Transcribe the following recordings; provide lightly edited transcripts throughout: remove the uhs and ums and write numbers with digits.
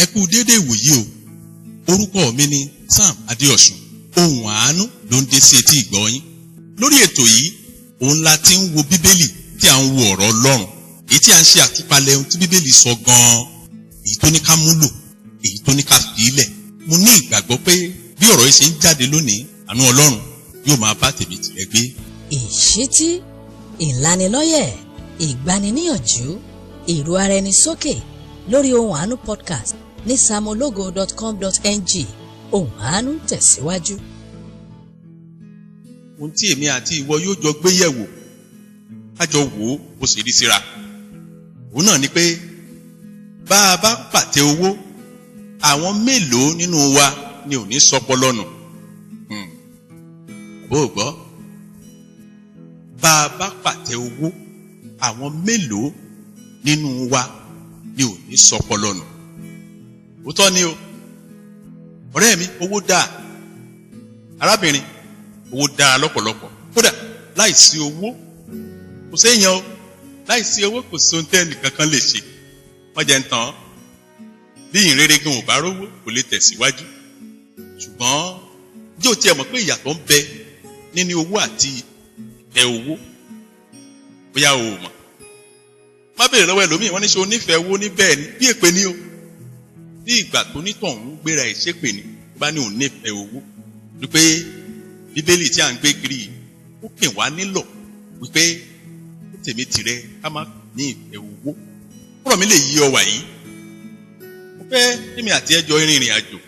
Ẹ kú déédéé ìwòyí o. Orúkọ mi ni Sam Adéọ̀sùn. Ohùn àánú ló ń dé sí etí ìgbọ́ yín. Lórí ètò yìí, òun la ti ń wo Bíbélì tí à ń wo ọ̀rọ̀ Ọlọ́run, èyí tí à ń ṣe àtúpalẹ̀ ohun tí Bíbélì sọ gan-an, èyí tó ní ká múlò, èyí tó ní ká fi í lẹ̀. Mo ní ìgbàgbọ́ pé bí ọ̀rọ̀ yìí ṣe ń jáde lónìí, àánú Ọlọ́run yóò máa bá tèmi tìrẹ gbé. Ìṣítí, ìlanilọ́yẹ̀, ìgbaniníyànjú, ìró ara ẹni sókè lórí Ohùn Àánú podcast ní samologo.com.ng. Ohùn Àánú tẹ̀síwájú. Ohun tí èmi àti ìwọ yóò jọ gbé yẹ̀wò, ká jọ wò ó bó ṣe rí síra, òun náà ni pé bá a bá pàtẹ owó, àwọn mélòó nínú wa ni ò ní sọpọlọ nù? Bó o gbọ́, bá a bá pàtẹ owó, àwọn mélòó nínú wa ni ò ní sọpọlọ nù? Òótọ́ ni o, ọ̀rẹ́ mi, owó dáa. Arábìnrin, owó dáa lọ́pọ̀lọpọ̀. Kódà láìsí owó kò séèyàn o, láìsí owó kò sí ohun tẹ́nì kankan lè ṣe. Wọ́n jẹ́ ń tàn án. Bí ìhìnrere gan ò bá rówó, kò lè tẹ̀síwájú. Ṣùgbọ́n jẹ́ ò tiẹ̀ mọ̀ pé ìyàtọ̀ ń bẹ nínú owó àti ìfẹ́ owó? Bóyá o ò mọ̀. Má bèrè lọ́wọ́ ẹlòmíì, wọ́n ní ṣe onífẹ̀ẹ́ owó ní bẹ́ẹ̀ ni, bí èpè ni o. Bí ìgbà tó nítọ̀hún gbéra ẹ̀ ṣépè ni, tó bá ní òun nífẹ̀ẹ́ owó. Wípé Bíbélì tí à ń gbé kiri yìí, ó kè wá nílọ̀ wípé tèmi tìrẹ ká má ní ìfẹ́ owó. Ọ̀rọ̀ mi lè yí ọ wà yìí. Mo fẹ́ kémi àti ẹ jọ rìnrìn àjò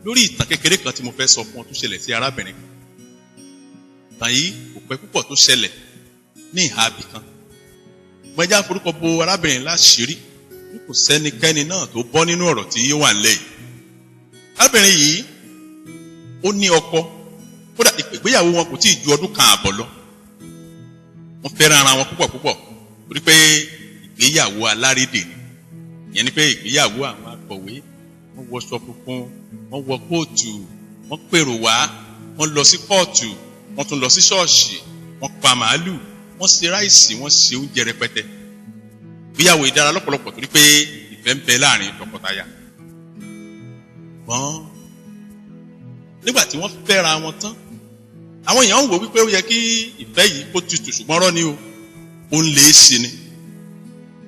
lórí ìtàn kékeré kan tí mo fẹ́ sọ fún ọ tó ṣẹlẹ̀ sí arábìnrin kan. Ìtàn yìí kò pẹ́ púpọ̀ tó ṣẹlẹ̀ ní ìhà ibì kan. Mo ẹja forúkọ bo arábìnrin láṣìírí, kò sẹ́nikẹ́ni náà tó bọ́ nínú ọ̀rọ̀ tí yóò wà nílẹ̀ yìí. Arábìnrin yìí ó ní ọkọ, kódà ìgbéyàwó wọn kò tí ì ju ọdún kan àbọ̀ lọ. Wọ́n fẹ́ràn ara wọn púpọ̀ púpọ̀ torí pé ìgbéyàwó alárédè ni. Ìyẹn ni pé ìgbéyàwó àwọn akọ̀wé, wọ́n wọṣọ funfun, wọ́n wọ kóòtù, wọ́n pèrò wá, wọ́n lọ sí kóòtù, wọ́n tún lọ sí ṣọ́ọ̀ṣì, wọ́n pa màálù, wọ́n ṣe ráìsì, wọ́n ṣe oúnjẹ rẹpẹtẹ. Ìgbéyàwó ìdára lọ́pọ̀lọpọ̀ torí pé ìfẹ́ ń bẹ láàrin tọkọtaya. Ṣùgbọ́n nígbà tí wọ́n fẹ́ra wọn tán, àwọn èèyàn ń wò wípé ó yẹ kí ìfẹ́ yìí kó tutù, ṣùgbọ́n rọ́ ni o, ó ń lé sí ni.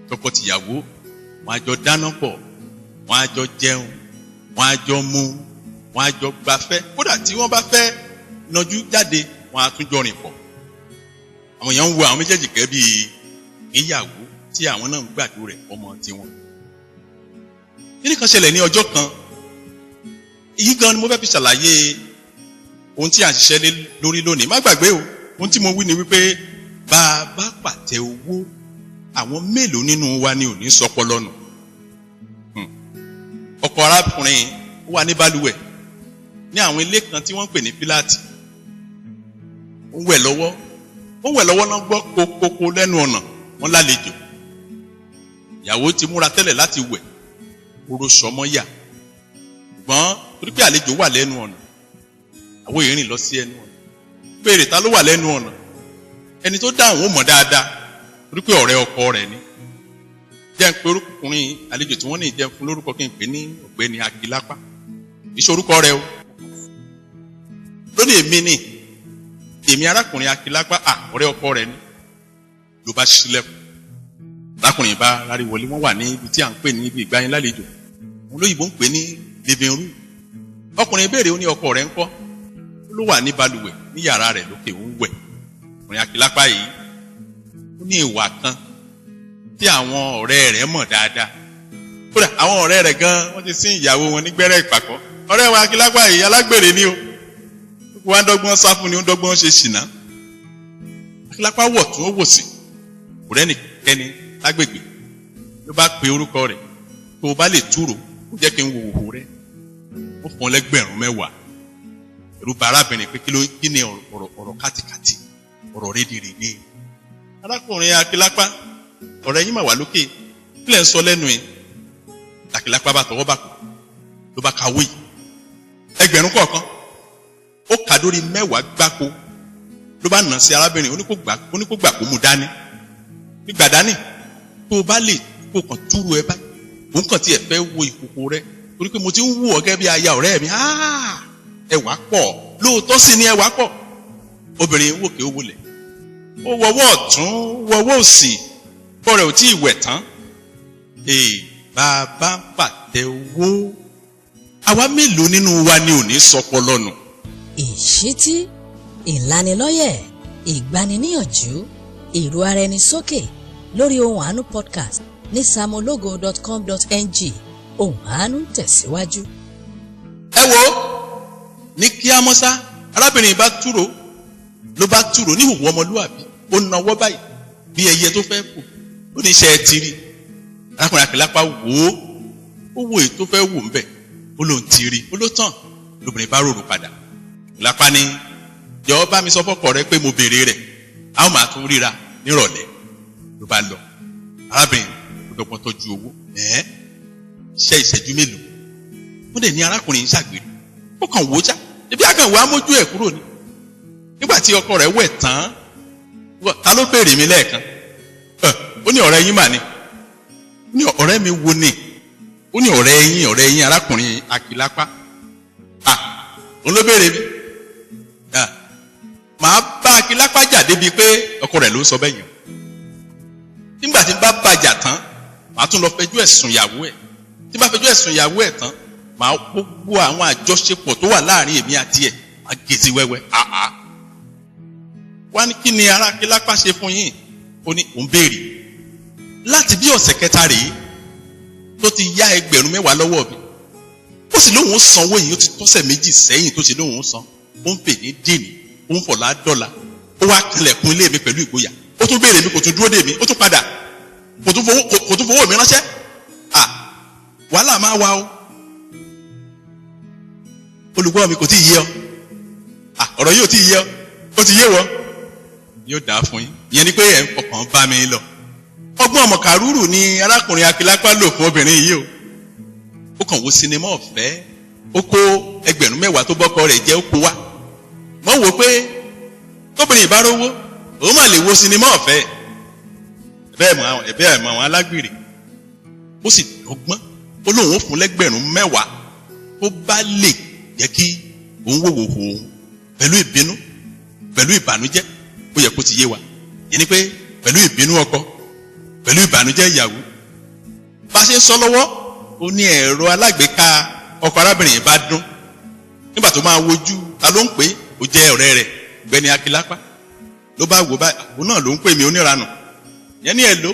Tọkọtìyàwó wọn á jọ dáná pọ̀, wọn á jọ jẹun, wọn á jọ mu, wọn á jọ gbafẹ́. Kódà tí wọ́n bá fẹ́ nọjú jáde, wọn á tún jọ rìn pọ̀. Àwọn èèyàn ń wo àwọn méjèèjì gẹ́gẹ́ bí ìgbéyàwó tí àwọn náà ń gbàdúrà rẹ̀ ọmọ tiwọn. Kíni kan ṣẹlẹ̀ ní ọjọ́ kan? Èyí gan ni mo fẹ́ fi ṣàlàyé ohun tí à ń ṣiṣẹ́ lé lórí lónìí. Má gbàgbé o, ohun tí mo wí ni wípé bá a bá pàtẹ owó, àwọn mélòó nínú wa ni ò ní sọpọlọ nù? Ọkọ arákùnrin ó wà ní balùwẹ̀ ní àwọn ilé kan tí wọ́n ń pè ní fíláàtì. Ó ń wẹ̀ lọ́wọ́, ó ń wẹ̀ lọ́wọ́ náà gbọ́ kokoko lẹ́nu ọ̀nà, wọ́n lálejò. Ìyàwó ti múra tẹ́lẹ̀ láti wẹ̀, oró sọmọ yà. Ṣùgbọ́n torí pé àlejò wà lẹ́nu ọ̀nà, àwọn èèyàn rìn lọ sí ẹnu ọ̀nà. Béèrè ta ló wà lẹ́nu ọ̀nà. Ẹni tó dáhùn ó mọ̀ dáadáa torí pé ọ̀rẹ́ ọkọ rẹ̀ ni. Jẹ́ ń pe orúkùnrin àlejò tí wọ́n ní ìjẹun fún lórúkọ, kí n pè ní Ọ̀gbẹ́ni Akílápá. Ìṣe orúkọ rẹ o. Lónìí èmi ni, èmi arákùnrin Akílápá, à ọ̀rẹ́ ọkọ rẹ̀ ni. Ló bá ṣílẹ̀kùn. Arákùnrin bá rárí wọlé, wọ́n wà ní ibi tí à ń pè ní ibi ìgbanilálejò. Òun lóyìnbó ń pè ní living room. Ọkùnrin béèrè, ó ní ọkọ rẹ̀ ńkọ́? Ó ló wà ní balùwẹ̀ ní yàrá rẹ̀ lókè, ó ń wẹ̀. Ọkùnrin Akílápá yìí ó ní ìwà kan tí àwọn ọ̀rẹ́ rẹ̀ mọ̀ dáadáa. Kódà àwọn ọ̀rẹ́ rẹ̀ gan wọ́n ti sín ìyàwó wọn ní gbẹ́rẹ́ ìpàkọ́. Ọ̀rẹ́ wa Akílápá yìí alágbèrè ni o. Wọ́n á dọ́gbọ́n sá fún ni, ó dọ́gbọ́n ṣe ṣìnà. Akílápá wọ̀ tún ó wò sí. Kò rẹ́nìkẹ́ni lágbègbè. Ló bá pe orúkọ rẹ̀, tó o bá lè túrò, ó jẹ́ kí n wo òhò rẹ̀. Ó fún ọ lẹ́gbẹ̀rún 10,000. Ẹ̀rù bà arábìnrin pé kí ni ọ̀rọ̀ kátikàti, ọ̀rọ̀ rédèrèdè. Arákùnrin Akílápá, ọ̀rẹ́ yín mà wà lókè, kí lẹ̀ ń sọ lẹ́nu ẹ̀? Akílápá bá tọwọ́ bà kú, ló bá kawé yìí. Ẹgbẹ̀rún kọ̀ọ̀kan, ó kà dórí 10 gbáko, ló bá nà sí arábìnrin, ó ní kó gbà kó mú dání. Gbígbà dání, tó o bá lè kó kàn túrú ẹ báyìí, Òun kàn tiẹ̀ fẹ́ wo ìkòkò rẹ torí pé mo ti ń wù ọ́ gẹ́gẹ́ bí aya ọ̀rẹ́ mi. Ẹwà pọ̀, lóòótọ́ sì ni ẹwà pọ̀. Obìnrin wòkè ó wọlé, ó wọwọ́ ọ̀tún wọwọ́ òsì, bọ́ rẹ̀ ò tí ì wẹ̀ tán. Bàbá ń pàtẹ owó, àwa mélòó nínú wa ni ò ní sọpọ lọ́nu. Ìṣítí, ìlanilọ́yẹ̀, ìgbaniníyànjú, ìró ara ẹni sókè lórí Ohùn Àánú podcast ní samologo.com.ng. Ohùn Àánú ń tẹ̀síwájú. Ẹ wo ní kí á mọ́sá, arábìnrin bá túrò, ló bá túrò ní ìhòòhò ọmọlúwàbí, ó nawọ́ báyìí bí ẹyẹ tó fẹ́ fò, ó ní iṣẹ́ ẹ ti rí. Arákùnrin Àkìlápá wò ó, ó wo èyí tó fẹ́ wò ń bẹ̀, ó lóun ti rí, ó ló tàn. Lóbìnrin bá rorò padà. Àkìlápá ní, jọ̀ọ́ bá mi sọ fọ́kọ rẹ pé mo béèrè rẹ̀, a ó máa tún ríra nírọ̀lẹ́. Ló bá lọ. Arábìnrin ó dọ́gbọ́n tọ́jú owó ṣe ìṣẹ́jú mélòó. Wọ́n dẹ̀ ní arákùnrin ṣàgbèrè, ó kàn wò ó já, ebi àkànwò amójú ẹ̀ kúrò ní. Nígbà tí ọkọ rẹ̀ wẹ̀ tán, ta ló béèrè mi lẹ́ẹ̀kan? Ó ní ọ̀rẹ́ yín mà ní. Ó ní ọ̀rẹ́ mi wo ni? Ó ní ọ̀rẹ́ yín arákùnrin Àkìlápá. Òun ló béèrè mi. Màá bá Àkìlápá jà débi pé ọkọ rẹ̀ ló ń sọ bẹ́ẹ̀ yẹn. Nígbà tí n bá bàjà tán, màá tún lọ fẹjọ́ ẹ̀sùn ìyàwó ẹ̀. Tí n bá fẹjọ́ ẹ̀sùn ìyàwó ẹ̀ tán, màá gbogbo àwọn àjọṣepọ̀ tó wà láàrin èmi àti ẹ̀, màá gé sí wẹ́wẹ́. Wá ní kí ni ará Àkìlápá ṣe fún yín? Ó ní òun béèrè. Láti bí ọ̀sẹ̀ kẹta rèé tó ti yá 10,000 lọ́wọ́ mi. Ó sì lóun ó sanwó yìí, ó ti tọ́sẹ̀ méjì sẹ́yìn tó ti lóun ó san. Ó ń pè ní dìní, ó ń fọ̀lá dọ́là. Ó wá kanlẹ̀kùn ilé mi pẹ̀lú ìgboyà. Ó tún béèrè mi, kò tún dúró dè mí, ó tún padà. Kò tún fowó mi ránṣẹ́. Wàhálà máa wà o. Olùgbọ́ mi kò tí ì yé ọ. Ọ̀rọ̀ yìí ò tí ì yé ọ. Ó ti yé wọ. Yóò dáa fún yín. Ìyẹn ni pé ẹ̀ ń fọkàn bá mi lọ. Ọgbọ́n ọmọkàrúrù ni arákùnrin Àkìlápá lò fún obìnrin yìí o. Ó kàn wo sinimá ọ̀fẹ́. Ó kó 10,000 tó bọ́kọ rẹ̀ jẹ́, ó kó wá. Wọ́n wò pé tóbìnrin ìbá rówó, òun mà lè wo sinimá ọ̀fẹ́. Bẹ́ẹ̀ mọ̀ àwọn alágbèrè. Ó sì dọ́gbọ́n. Ó lóun ó fún 10,000 tó bá lè jẹ́ kí òun wòwò òun pẹ̀lú ìbínú, pẹ̀lú ìbànújẹ́. Ó yẹ kó ti yé wa. Yẹn ni pé pẹ̀lú ìbínú ọkọ, pẹ̀lú ìbànújẹ́ ìyàwó. Bá a ṣe ń sọ lọ́wọ́, ó ní ẹ̀rọ alágbèéká ọkọ arábìnrin yìí bá dún. Nígbà tó máa wojú ta ló ń pè é, ó jẹ́ ọ̀rẹ́ rẹ̀, Ọ̀gbẹ́ni Àkìlápá. Ló bá wò báyìí, òun náà ló ń pè mí oníranù. Yẹn ní ẹ̀ ló.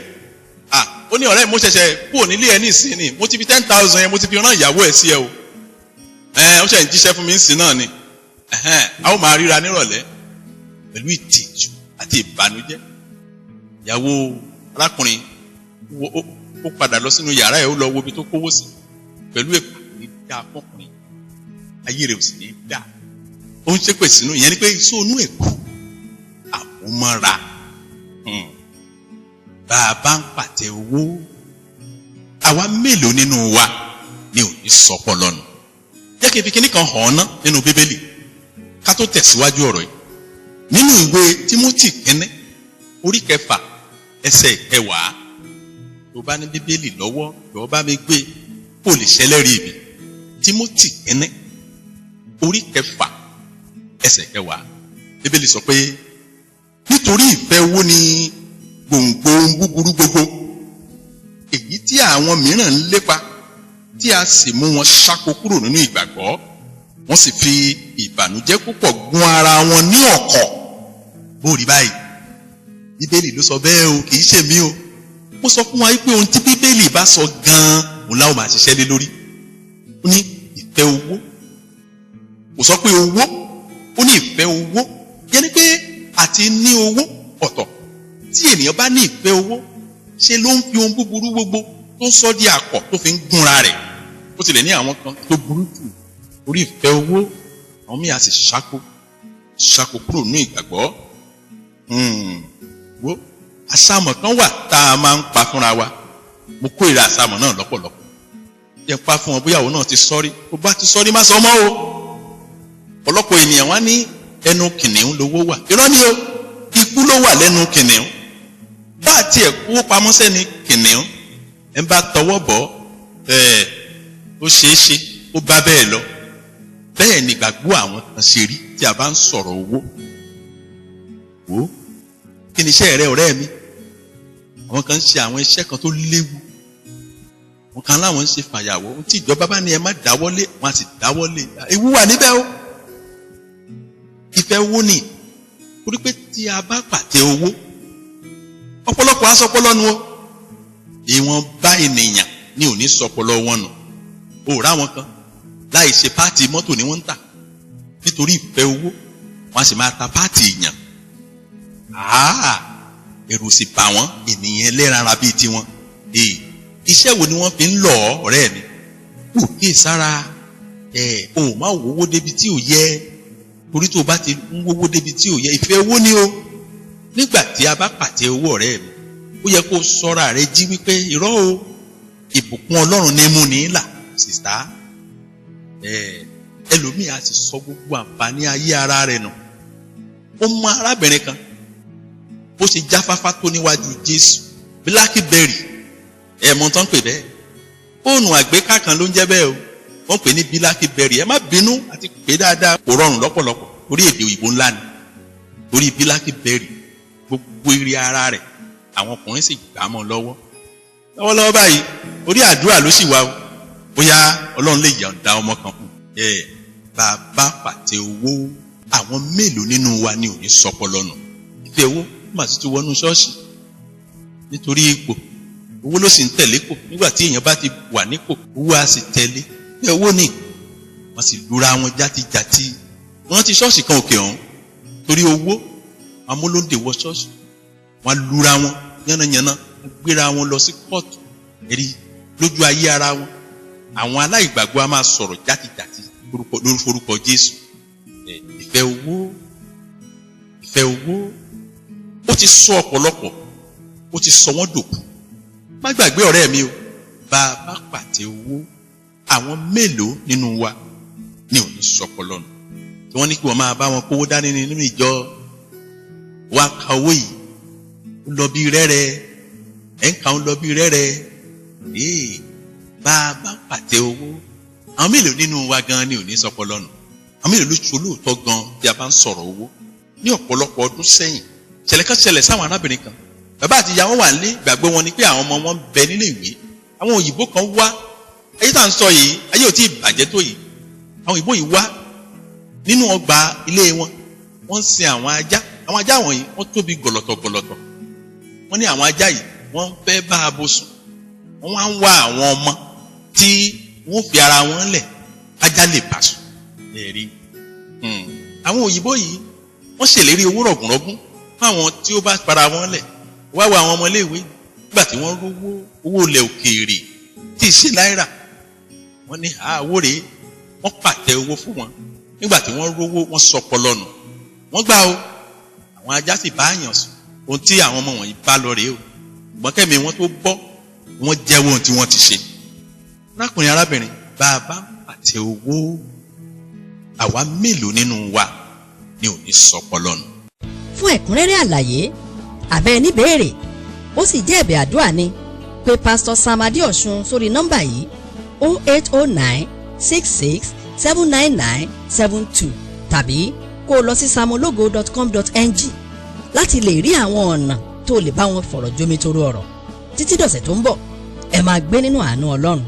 Ó ní ọ̀rẹ́ mo ṣẹ̀ṣẹ̀ kúrò nílé ẹ ní ìsín ni, mo ti fi 10,000 yẹn mo ti fi rán ìyàwó ẹ̀ sí ẹ o. Ó ṣe ń jíṣẹ́ fún mi ń sìn náà ni. A ó máa ríra nírọ̀lẹ́ pẹ̀lú ìtìjú àti ìbànújẹ́. Ìyàwó arákùnrin ó padà lọ sínú yàrá ẹ̀, ó lọ wo ibi tó kówó sí pẹ̀lú èpè ní dá fọkùnrin. Ayé rẹ̀ ò sì ní dá. Ó ń ṣépè sínú, ìyẹn ni pé sóònú ẹ̀kú àmúmọ́ra. Bàbá ń pàtẹ owó, àwa mélòó nínú wa ni ò ní sọpọ lọ́nu. Jẹ́ kí n fi kíní kan hàn ọ́n ná nínú Bíbélì ká tó tẹ̀síwájú ọ̀rọ̀ yìí. Nínú ìwé Tímótì kínní orí 6 ẹsẹ̀ 10, tó bá ní Bíbélì lọ́wọ́, jọ̀ọ́ bá mi gbé kó lè ṣẹlẹ́rìí mi. Tímótì kínní orí 6 ẹsẹ̀ 10, Bíbélì sọ pé nítorí ìfẹ́ owó ni gbòǹgbò búburú gbogbo, èyí tí àwọn mìíràn ń lépa, tí a sì mú wọn ṣáko kúrò nínú ìgbàgbọ́, wọ́n sì fi ìbànújẹ́ púpọ̀ gún ara wọn ní ọ̀kọ̀. Bó rí báyìí, Bíbélì ló sọ bẹ́ẹ̀ o, kì í ṣe mí o. Mo sọ fún wa pé ohun tí Bíbélì bá sọ gan-an òun láwọn máa ṣiṣẹ́ lé lórí. Ó ní ìfẹ́ owó. Kò sọ pé owó, ó ní ìfẹ́ owó. Yẹn ni pé àti ní owó ọ̀tọ̀. Tí ènìyàn bá ní ìfẹ́ owó, ṣe ló ń fi ohun búburú gbogbo tó ń sọ di àkọ̀ tó fi ń gúnra rẹ̀. Ó tilẹ̀ ní àwọn kan tó burú jù orí ìfẹ́ owó, àwọn míì á sì ṣáko kúrò ní ìgbàgbọ́. Wo àṣàmọ̀ kan wà tá a máa ń pa fúnra wa. Mo kórìíra àṣàmọ̀ náà lọ́pọ̀lọpọ̀. Jẹ́ pa fún ọ bóyá òun náà ti sọ́rí. Bó bá ti sọ́rí má sọ mọ́ o. Ọ̀pọ̀lọpọ̀ ènìyàn wá ní ẹnu kìnìún lówó wà. Irọ́ ni o, ikú ló wà lẹ́nu kìnìún. Bá a tiẹ̀ kó pamọ́ sẹ́ni kìnìún, ẹ̀ ń bá tọwọ́ bọ̀ Ó ṣeé ṣe ó bá bẹ́ẹ̀ lọ. Bẹ́ẹ̀ ni ìgbàgbọ́ àwọn kan ṣe rí tí a bá ń sọ̀rọ̀ owó. Wò ó, kí ni iṣẹ́ rẹ ọ̀rẹ́ mi? Àwọn kan ń ṣe àwọn iṣẹ́ kan tó léwu. Àwọn kan láwọn ń ṣe fàyàwọ́. Ohun tí ìjọba bá ní ẹ má dáwọ́lé, wọn á sì dáwọ́lé. Ewu wà níbẹ̀ o. Ìfẹ́ owó ni. Torí pé tí a bá pàtẹ owó, ọ̀pọ̀lọpọ̀ á sọpọlọ nu o. Ìwọ̀nba ènìyàn ni ò ní sọpọlọ wọn nù. O rà wọn kan láì ṣe páàtì mọ́tò ni wọ́n ń tà. Nítorí ìfẹ́ owó, wọ́n á sì máa ta páàtì èèyàn. Ẹ̀rù sì bà wọ́n, ènìyàn ẹlẹ́ran ara bíi tiwọn. Iṣẹ́ wo ni wọ́n fi ń lọ̀ ọ́ ọ̀rẹ́ mi? Kò kí sára o má wówó débi tí ò yẹ. Torí tó o bá ti ń wówó débi tí ò yẹ, ìfẹ́ owó ni o. Nígbà tí a bá pàtẹ owó ọ̀rẹ́ mi, ó yẹ kó sọ́ra rẹ jí wípé irọ́ o, ìbùkún Ọlọ́run ní mú ní là, sìstá. Ẹlòmíì á sì sọ gbogbo àǹfààní ayé ara rẹ̀ nù. Ó mọ arábìnrin kan bó ṣe jáfáfá tó níwájú Jésù, Blackberry, ẹ̀mọ́ tán pè bẹ́ẹ̀. Fóònù àgbéká kan ló ń jẹ́ bẹ́ẹ̀ o. Wọ́n pè ní Blackberry. Ẹ má bínú àti pè dáadáa, kò rọrùn lọ́pọ̀lọpọ̀ torí èdè òyìnbó ńlá ni. Torí Blackberry, gbogbo eré ara rẹ̀ àwọn ọkùnrin sì gbà á mọ́ lọ́wọ́. Lọ́wọ́lọ́wọ́ báyìí, orí àdúrà ló sì wà o. Bóyá Ọlọ́run lè yọ̀ǹda ọmọ kan fún un. Bàbá pàtẹ owó, àwọn mélòó nínú wa ni ò ní sọpọlọ nù? Ìfẹ́ owó mà sì ti wọnú ṣọ́ọ̀ṣì nítorí ipò. Owó ló sì ń tẹ̀lé pò. Nígbà tí èèyàn bá ti wà nípò, owó á sì tẹ̀lé. Ìfẹ́ owó ni. Wọ́n sì lura wọn játijáti. Wọ́n ti ṣọ́ọ̀ṣì kan òkè ọ̀hún torí owó. Amúlóńdè wọ ṣọ́ọ̀ṣì, wọ́n lura wọn yánnayànna, wọ́n gbéra wọn lọ sí kóòtù. Èrí lójú ayé ara wọn. Àwọn aláìgbàgbọ́ a máa sọ̀rọ̀ játijáti lórúkọ Jésù. Ìfẹ́ owó, ìfẹ́ owó, ó ti sọ ọ̀pọ̀lọpọ̀, ó ti sọ wọ́n dòkú. Má gbàgbé ọ̀rẹ́ mi o, bàbá pàtẹ owó, àwọn mélòó nínú wa ni ò ní sọpọlọ nù? Tí wọ́n ní kí wọ́n máa bá wọn kówó dání nínú ìjọ, wá ka owó yìí, ó lọ bí rẹ́rẹ́, ẹ̀ ń ka ó lọ bí rẹ́rẹ́. Bàbá pàtẹ owó, àwọn mélòó nínú wa gan ni ò ní sọpọlọ nù? Àwọn mélòó ló ṣolóòótọ́ gan bí a bá ń sọ̀rọ̀ owó? Ní ọ̀pọ̀lọpọ̀ ọdún sẹ́yìn, ṣẹlẹ̀ kan ṣẹlẹ̀ sáwọn arábìnrin kan. Bàbá àti ìyá wọn wà nílé, ìgbàgbọ́ wọn ni pé àwọn ọmọ wọn ń bẹ nílé ìwé. Àwọn òyìnbó kan wá. Ayé tá à ń sọ yìí, ayé ò tí ì bàjẹ́ tó yìí. Àwọn òyìnbó yìí wá nínú ọgbà ilé wọn. Wọ́n ń sin àwọn ajá. Àwọn ajá wọ̀nyí wọ́n tóbi gọ̀lọ̀tọ̀ gọ̀lọ̀tọ̀. Wọ́n ní àwọn ajá yìí wọ́n fẹ́ bá a bó sùn. Wọ́n wá ń wá àwọn ọmọ tí wọ́n fi ara wọn lẹ̀ ajá lè bá sùn. Ẹ̀rí. Àwọn òyìnbó yìí wọ́n ṣèlérí owó rọ̀gùnrọ̀gùn fáwọn tí ó bá para wọn lẹ̀. Wá wo àwọn ọmọléèwé nígbà tí wọ́n rówó owó ilẹ̀ òkèèrè tí ì ṣe náírà. Wọ́n ní àwọ̀ rèé, wọ́n pàtẹ owó fún wọn. Nígbà tí wọ́n rówó, wọ́n sọpọlọ nù. Wọ́n gbà o, àwọn ajá sì bá yàn sùn. Ohun tí àwọn ọmọ wọ̀nyí bá lọ rèé o. Ṣùgbọ́n kẹ́mi wọn tó bọ́, wọ́n jẹ́wọ́ ohun tí wọ́n ti ṣe. Arákùnrin arábìnrin, bàbá pàtẹ owó, àwa mélòó nínú wa ni ò ní sọpọlọ nù? Fún ẹ̀kúnrẹ́rẹ́ àlàyé àbẹ́ níbèrè, ó sì jẹ́ ẹ̀bẹ̀ àdúrà ni, pé Pásítọ̀ Sam Adéọ̀sùn sórí nọ́mbà yìí 0809 66 799 72 tàbí kó o lọ sí samologo.com.ng láti lè rí àwọn ọ̀nà tó lè bá wọn fọ̀rọ̀ jomitoro ọ̀rọ̀. Títí dọ̀sẹ̀ tó ń bọ̀, ẹ máa gbé nínú àánú Ọlọ́run.